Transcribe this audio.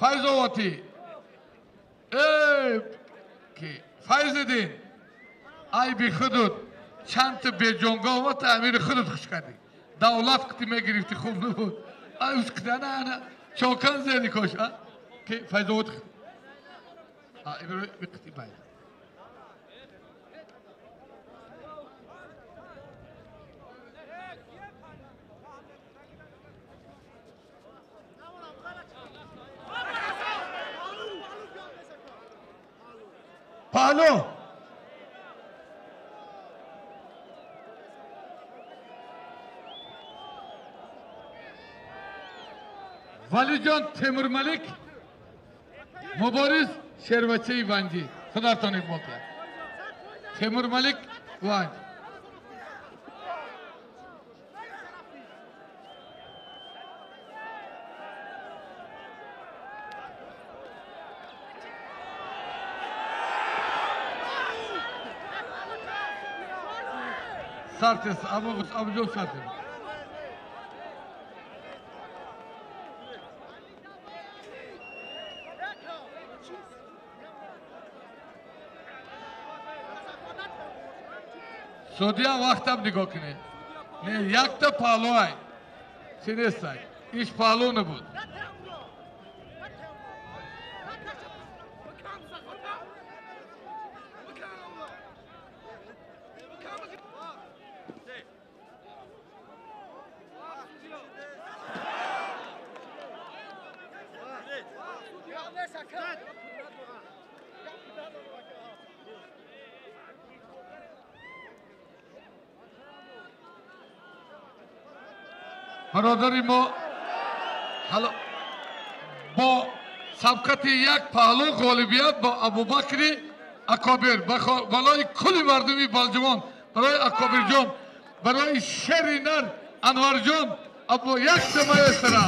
Файзовати эй ки Файзиддин айби худут чанд та беҷонгоҳ ва та амири худут хуш кардӣ давлат қити мегирифти хуб набуд ай ана ана чокан зери кош а ки Файзовати а ибро биқити бай Паҳлу Валиҷон Темурмалик Мубориз Шервачаи Ванҷӣ худартон иқбол кунад Темурмалик Ванҷ Сартес, Абуҷон Сартес. Судья вақтам нигоҳ кунед. Не, якта паҳлуай. Чӣ нестай? Иш паҳлу набуд. Бародари мо бо сабқати як паҳлу ғолибият бо Абубакри Акобир балои кулли мардуми Балҷувон барои Акобирҷон барои шери нар Анварҷон або як самаестара.